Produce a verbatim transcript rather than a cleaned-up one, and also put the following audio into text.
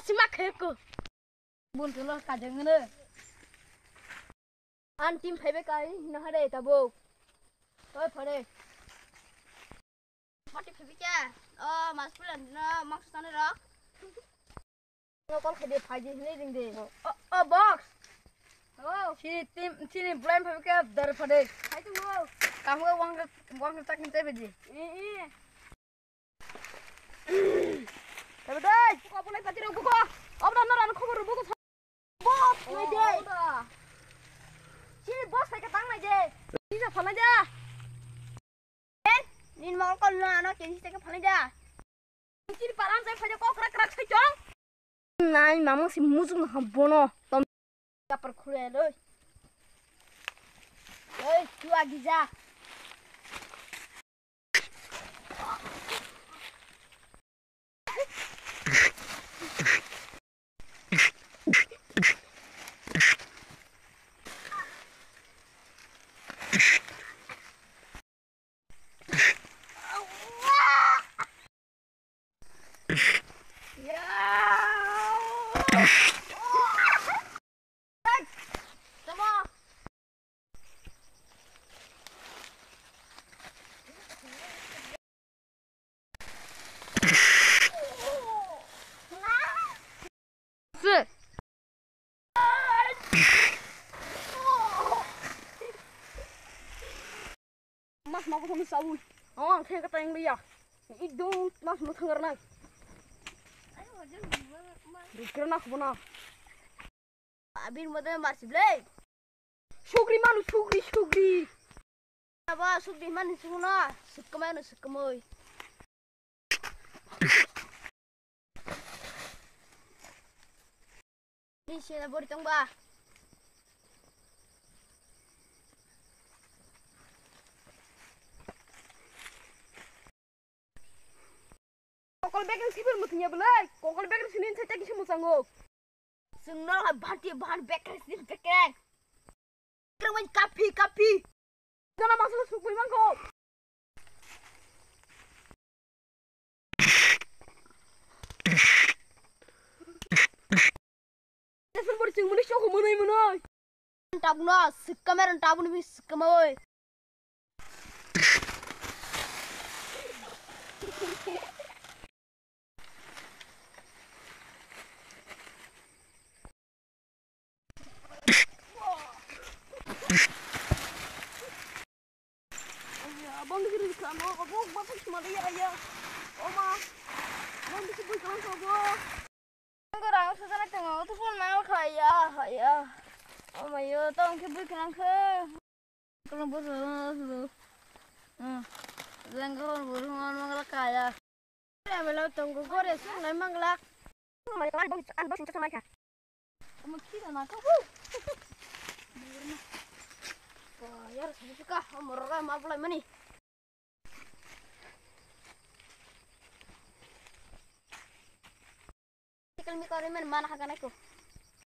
Sima kheko. Bun tulo kajeng ne. An team phaibe kai na hare tabo. Toi phare. Party phaibe kya? O mas pulan dino mangsa tane rok. Ngo call khaidi phaidi hinwi ringdi. O, o, box. Hello. Chini team, chini blind phabi khe dar phade. Hai tu ngo. Kamu wang, wang tak ni tebe di. Eh, eh. Tebe dai. Ko bolai pati rok buko. Obra no ran khobor buko. Box nai de. Chini box sai ka tang nai de. Ni sa phalai da. Nin mol kol no ano kenji teke phalai da. Chini param jai phaja kok krak krak sai chong. Nai mamang si mujung na bono. Tom kapar khule loi. Oi, tu agi ja. Mas ma ko sawi. Awang khe ka tang liya. Idung mas ma thangar nang. Rikra na khubuna. Abin mo de mas blai. Sugri manu, sugri, sugri. Aba sugri manu suguna, sukma no sukmoi. Ni sena bori tong ba. Kokol bekreng sibir muthungya belai. Kokol bekreng sini sai tagi simo sango. Sungno ha bhati bhan bekreng sini bekreng. Bekreng wai kapi kapi. Jana masuk sukui mangko. Telepon bori chwng mwnwi chokho mwnwi mwnwi. Tabukno swkkamero tabukno bini swkkamoi. Abang dikir dikir ano, abang bapak cuma dia ya. Oma, abang dikir dikir ano, abang. Ang kurang susah nih tengok, tuh pun nang kaya, kaya. Oma yo, tong ke bui kenang ke. Kalau bos, bos, bos. Hmm. Jengkol bos, mau kaya. Melo tonggo gore sung nai manglak. Mari kemana bos, an bos untuk sama kah? Kamu kira nak apa? Wah, ya harus buka, mau rora mau mulai mana? Tikal mi kau remen mana hagan aku?